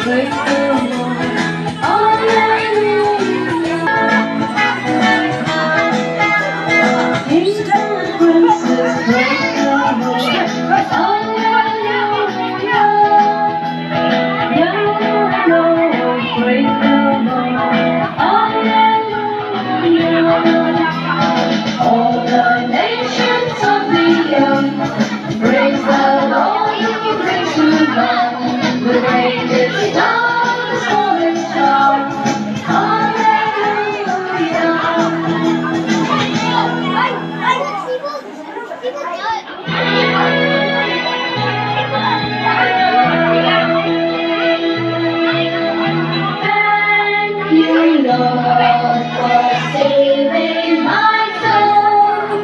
Praise the Lord. Alleluia. Kings and princes, praise the Lord. Alleluia. Down low, praise the Lord. Alleluia. All the nations of the earth, praise the Lord who brings to man the greatest star, the smallest star. Alleluia. Ay! Ay! Sibog! Sibog! Thank you, Lord, for saving my soul.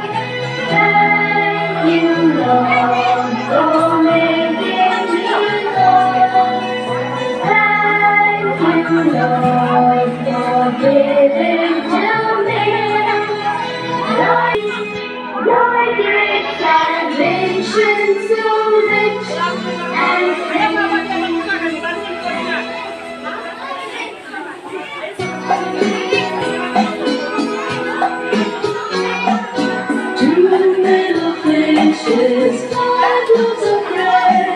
Thank you, Lord, for making me whole. Thank you, Lord, for giving to me Thy great salvation, so rich and free. Two little fishes, 5 loaves of bread,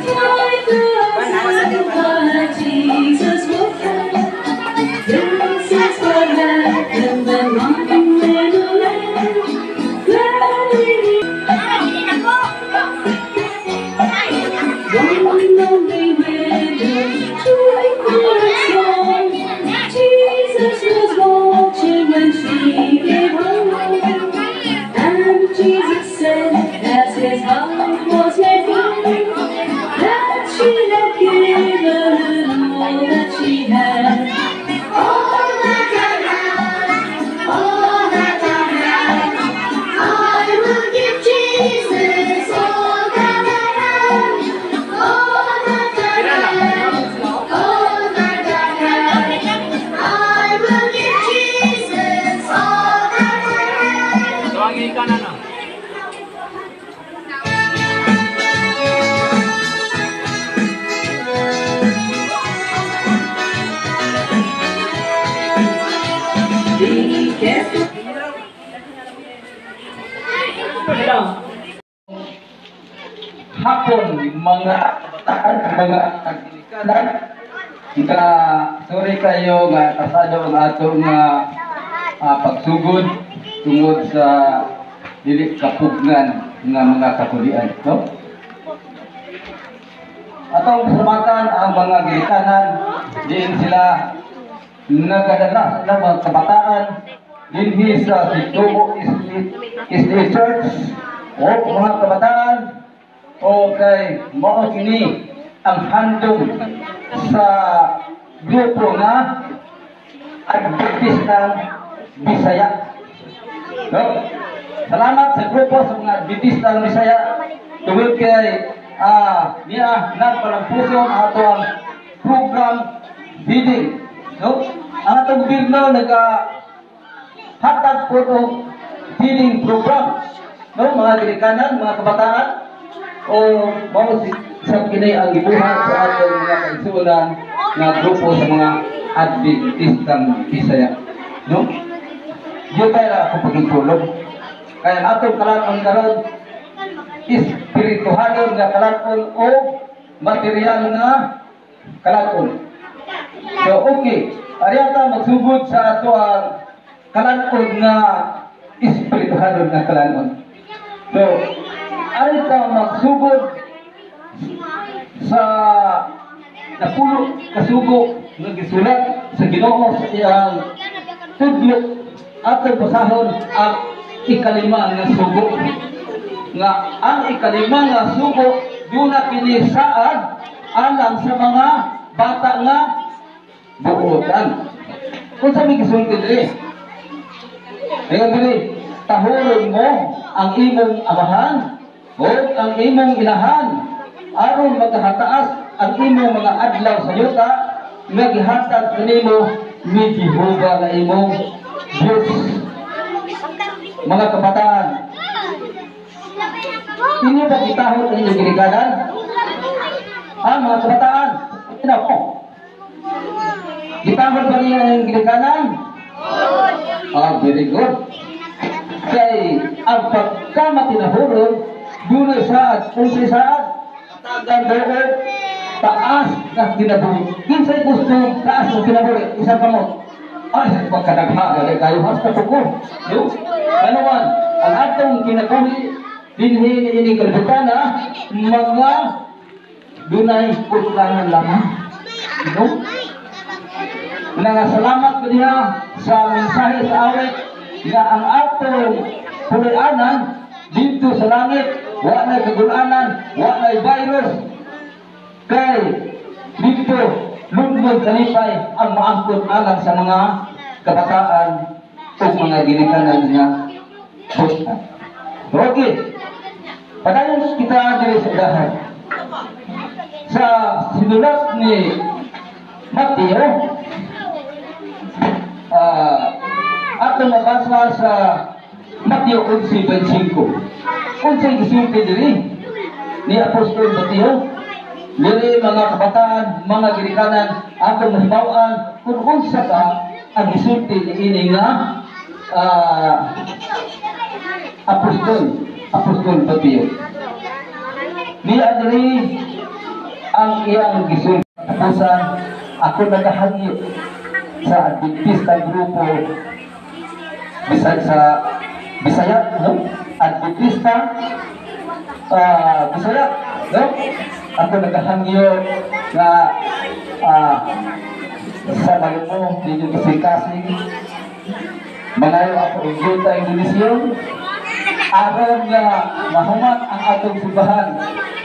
5,000 by Jesus were fed. This is what happened when one little lamb gladly. One lonely widow, 2 quarters small. Jesus was watching when she gave her all. And Jesus said, as his heart was made glad, that she had given all that she had. All that I have, all that I have, I will give Jesus all that I have, all that I have, all that I have. I will give Jesus all that I have. Tawagin ka na, no? Be careful. Hapon, mga kabataan, mga kaginikanan nga sorry kayo nga kasado ang ato nga pagsugod tungod sa dili kapugnan nga mga kakulian, no? Atong pasalamatan ang mga ginikanan diin sila nagadala sa mga kabataan dinhi sa Situbo SDA Church o mga kabataan o kay mao kini ang handom sa grupo nga Adventistang Bisaya. No? Salamat sa grupo sa mga Adventistang Bisaya tungod kay niya nagpalampuson ato ang program feeding. No? Ang atong gobyerno naga hatag po og feeding program. No, mga ginikanan, mga kabataan, o mao si sa kini ang gibuhat sa atong mga kaigsuonan nga grupo sa mga Adventistang Bisaya. No? Diyo tayo na ako pagitulog. Kaya ang atong kalan-on karon espirituhanon nga kalan-on o material nga kalan-on. So okay, ariya ta magsugod sa ato ang kalan-on nga espirituhanon nga kalan-on. So ari ta magsugod sa 10 kasugo nga gisulat sa Ginoo sa iyang tudlo. Atong basahon ang 5 nga sugo. Nga ang 5 nga sugo duna kini saad alang sa mga bata nga buotan. Kung sa may gisulti diri, ayon diri, tahuron mo ang imong amahan o ang imong inahan aron magahataas ang imong mga adlaw sa yuta nga gihatag kanimo ni Jehova nga imong Diyos. Mga kabataan, inyo ba gitahod ang inyong ginikanan? Ang mga kabataan, ina ko. Gitahod ba niya ang ginikanan? Ah, very good. Kay ang pagkamatinahuron, dunay saad, unsay saad, tagan doon, taas na kinabuhi. Kinsay gusto taas ng kinabuhi? Isang kamot. Ay, pagkadagha, gali kayo hasta tuko. Yo, ano man, ang atong kinabuhi, dinhi niini kalibutana, mga dunay kutlangan lamang. No? Nangasalamat ko niya sa mensahe sa awit nga ang atong puloy-anan dito sa langit, wa na'y kagulanan, wa na'y virus, kay dito lundon kalipay ang maangkon alang sa mga kabataan o mga ginikanan nga butan. Okay, padayon kita diri sa udahan. Sa sinulat ni Mateo, atong mabasa sa Mateo 11:25. Unsay gisulti diri ni Apostol Mateo? Diri mga kabataan, mga ginikanan, atong mahibaw-an kung unsa ka ang gisulti niini nga Apostol Mateo. Niya diri ang iyang gisulti. Tapusan, ako nagahangyo sa Adventista grupo sa Bisaya, no? Adventista Bisaya, no? Ako nagahangyo na sa Malumo, ninyo kasing-kasing mangayo ako og yuta Indonesia aron nga mahuman ang atong simbahan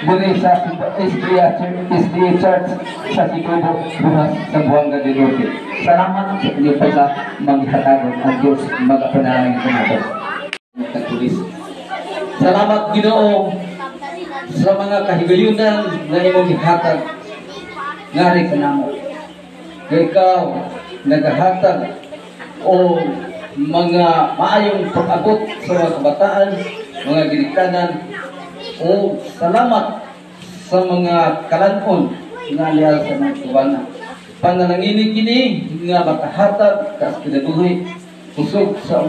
diri sa SDA Church sa Sikubo, Buhas, Zamboanga del Norte. Salamat sa inyong pagka manghatagon ang Diyos magapanalangin kanato. Salamat Ginoo sa mga kahigayunan na imong gihatag ngari kanamo. Kay ikaw nagahatag o mga maayong pag-abot sa mga kabataan, mga ginikanan, o salamat sa mga kalanon nga aliyal sa mga kubana. Panalangini kini nga makahatag kas kinabuhi, kusog sa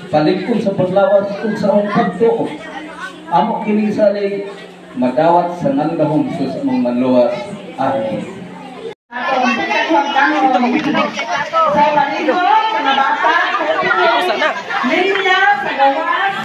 paligkon sa paglawas ug sa among pagtuo. Amo kini salig madawat sa nanggahom sa among manluwas. Amen. Sa panigo, mga bata, linya sa gawas.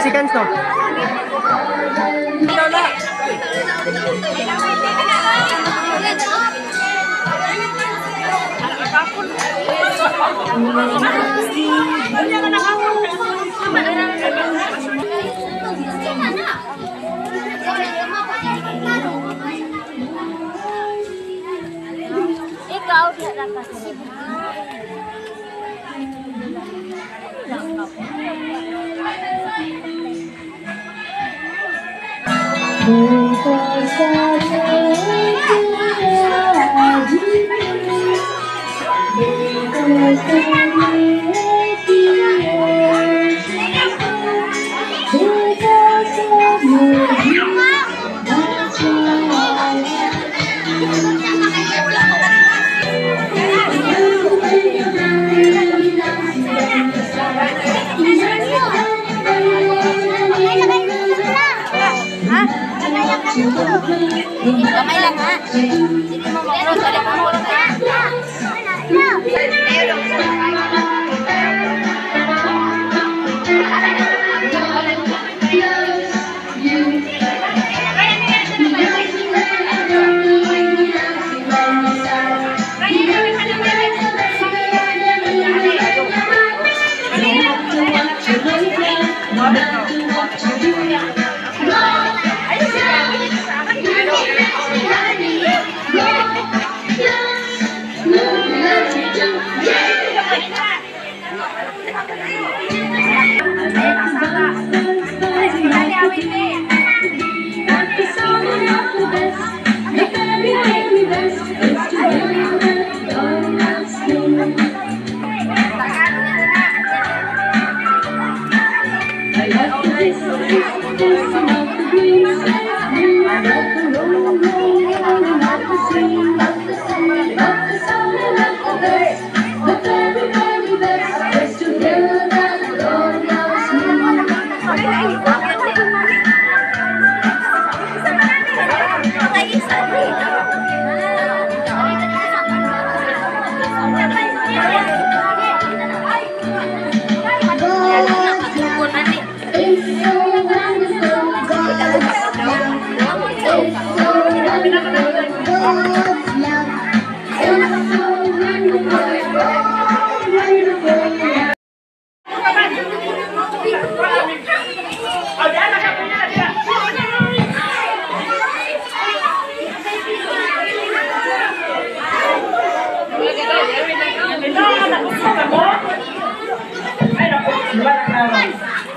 Seconds, no? Ikaw, Kamay lang ha. Hindi mo makulot. Ulit mo makulot ha.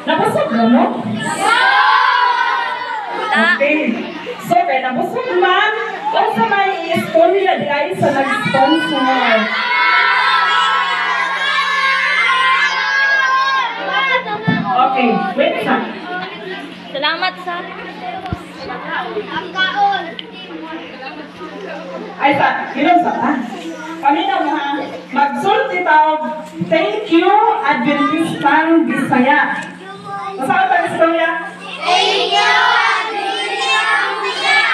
Nabusog na mo? Okay. So, kaya nabusog man, unsa may istorya di ay sa nag-sponsor? Okay, wait sa. Salamat sa. Ang kaon. Ay sa, inom sa ha? Paminaw mo ha. Magsulti tawag, thank you, Adventistang Bisaya. Masama ang istorya? Thank you, Adventistang Bisaya!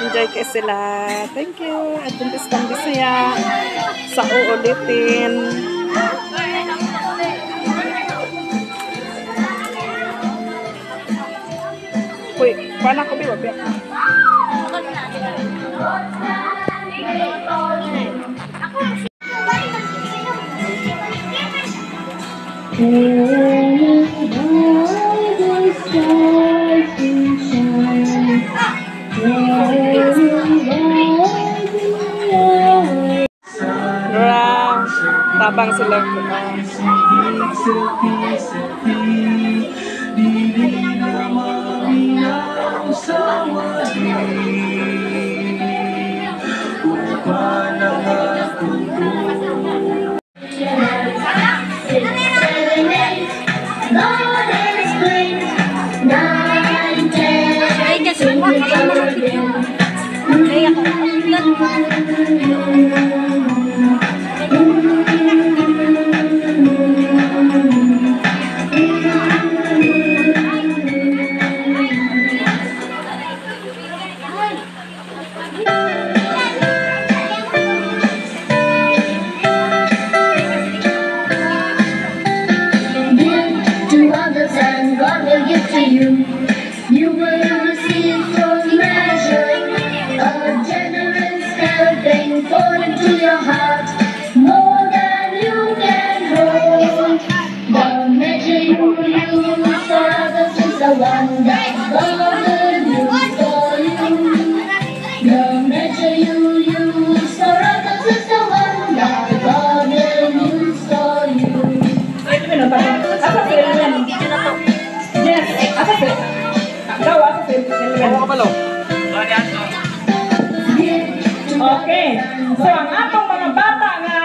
Enjoy kayo sila. Thank you, Adventistang Bisaya. Sa uulitin. Uy, paano ko biwa? Tabang sila. So ang atong mga bata nga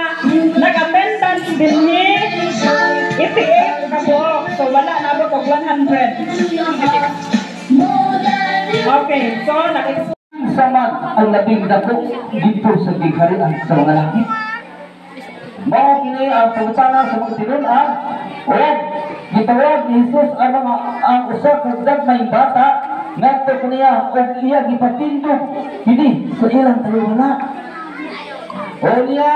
nag-attendance dinhi 88 ka buok. So wala na abot og 100. Okay, so nag Sama ang labing dako dito sa gingharian sa mga langit. Mao kini ang pangutana sa mga tinun-an o gitawag ni Jesus ang mga ang usa ka gagmayng bata ngadto kaniya ug iya gipatindog kini sa ilang taliwala. O niya,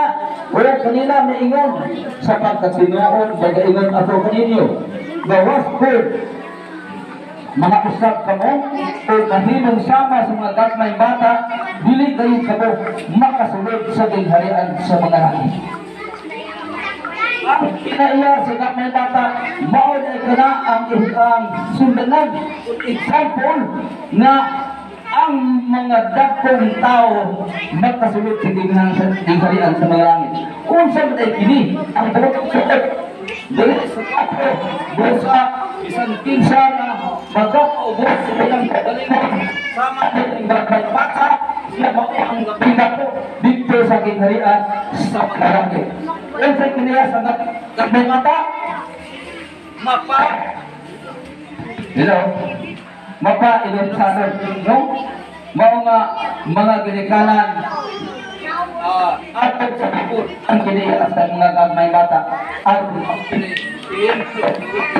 o kanila miingon sa pagkatinuod nagaingon ako kaninyo, gawas ko mga usab kamo o mahimong sama sa mga gagmay bata, dili kayo kamo makasulod sa gingharian sa mga langit. Ang kinaiya sa gagmay bata, mao na kana ang sundanan, example na ang mga dakong tao makasulod sa gingharian sa mga langit. Unsa man ay kini ang buot sa dili sa ako, buot sa bisan kinsa na magkaubos sa ilang kagalingon sama ng gagmay bata, siya mao ang pinako dito sa gingharian sa mga langit. Unsa kini sa gagmay bata? Mapa Hello? Mapa ilonsanon, no? Mao nga mga ginikanan atog sa libot ang kini sa mga gagmay bata ang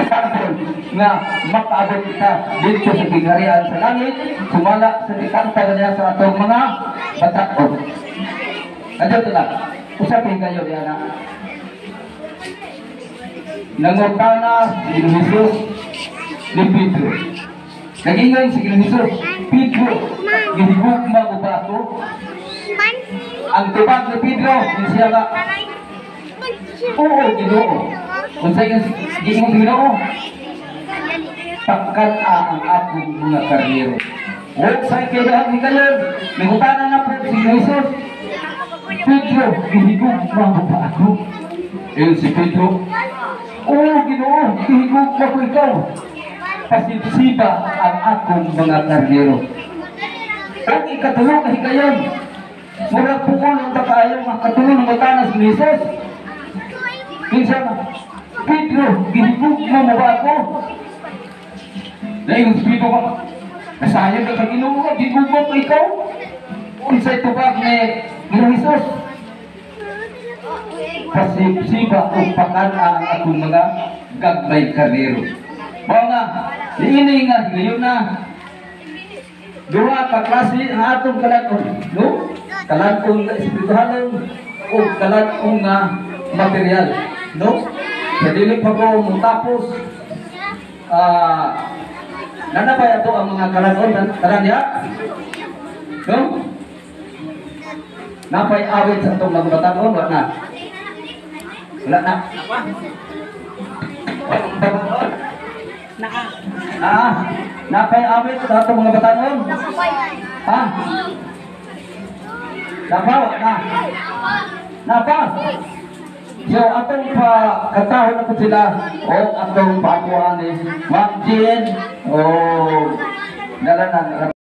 example nga makaabot kita dito sa gingharian sa langit sumala sa gikanta niya sa atong mga bataon. Andito na. Usapin kayo diana. Nangutana si Jesus ni Pedro. Nagingon si Jesus, Pedro, gihigugma mo ba ako? Ang tubag ni Pedro, siya nga, oo, Ginoo. Kung sa giingon Ginoo, pagkan-a ang akong mga karnero. Huwag sa ikaidahan ni kayon, nangutana na po si Jesus, Pedro, gihigugma mo ba ako? Ayun si Pedro, oo, Ginoo, gihigugma ko ikaw. Pasipsiba ang akong mga karnero. Ang ikatulo ka hikayon, murag puol ang kaayo nga katulo ng mutanas ni Jesus. Kinsa na, Pedro, gihigugma mo ba ako? Dahil si Pedro ka, nasayang ka sa Ginoo, gihigugma ko ikaw. Unsay tubag ni Jesus? Pasipsiba o pakan-a ang akong mga gagmay karnero. Mao nga, niini nga ngayon na duha ka klase ang atong kalat-on, no? Kalat-on nga espirituhanon o kalat-on nga material, no? Sa dili pa ko mutapos, nanapay ato ang mga kalat-on tanan diha, no? Napay awit sa atong mga batanon, wala na. Wala na. Naa. Napay awit sa atong mga batanon? Ha? Napa, wala na. Napa. So, atong pa katahon na po sila o atong pakuha ni Ma'am Jean o dala na.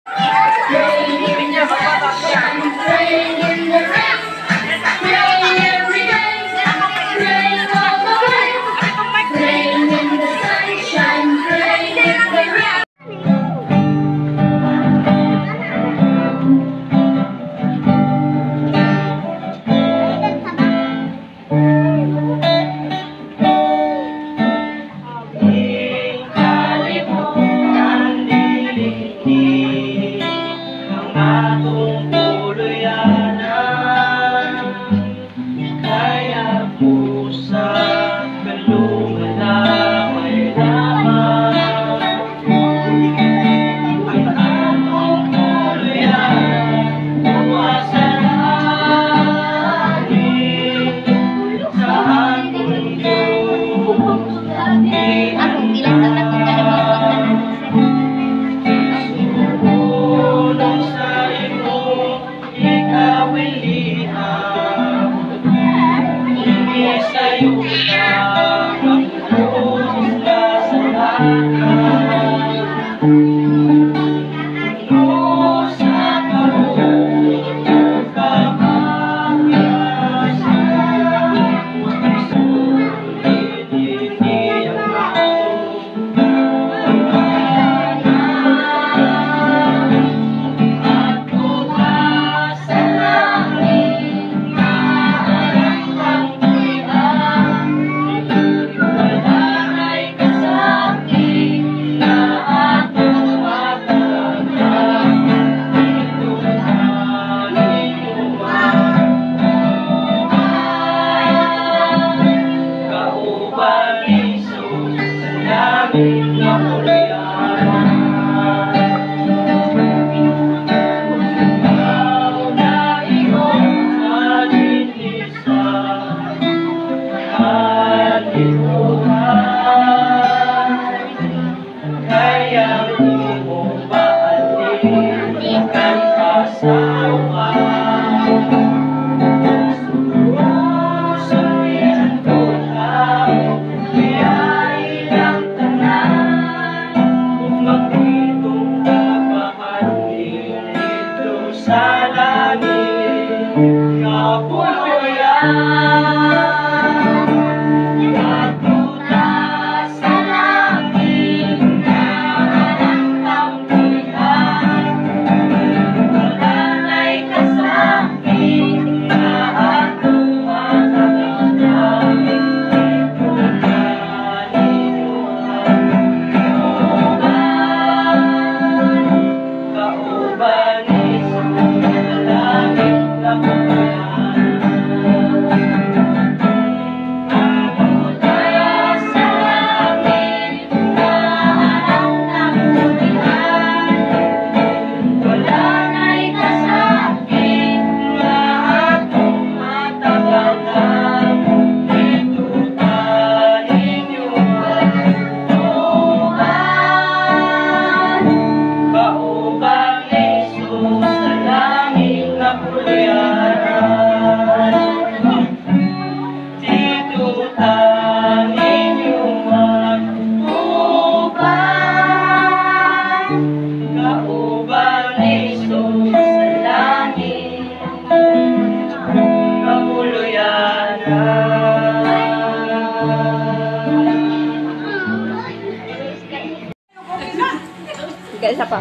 Sige, isa pa.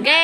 Sige.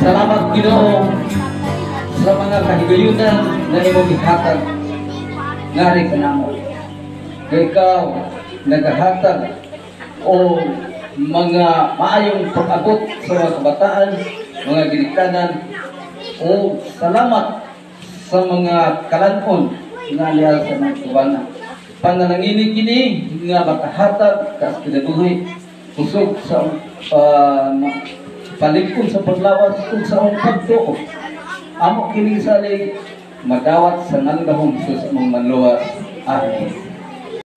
Salamat, Ginoo, sa mga kahigayunan na imong gihatag ngari kanamo. Kay ikaw nagahatag o mga maayong pag-abot sa mga kabataan, mga ginikanan, o salamat sa mga kalan-on nga niya sa mga kubana. Panalangini kini nga makahatag kas kinabuhi, kusog sa paligkon sa paglawas ug sa among pagtuo. Amo kini salig madawat sa nganggahom sa among manluwas. Amen.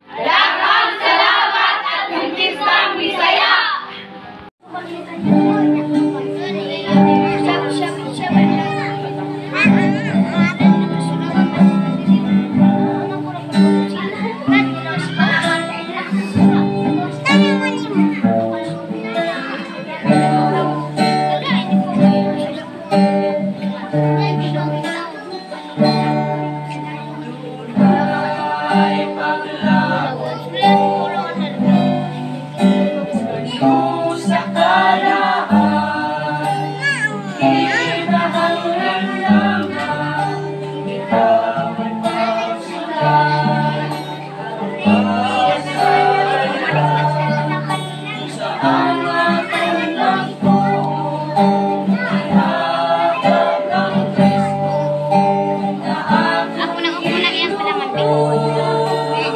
Daghang salamat, Adventistang Bisaya! Ako nang ako na iyang palangan.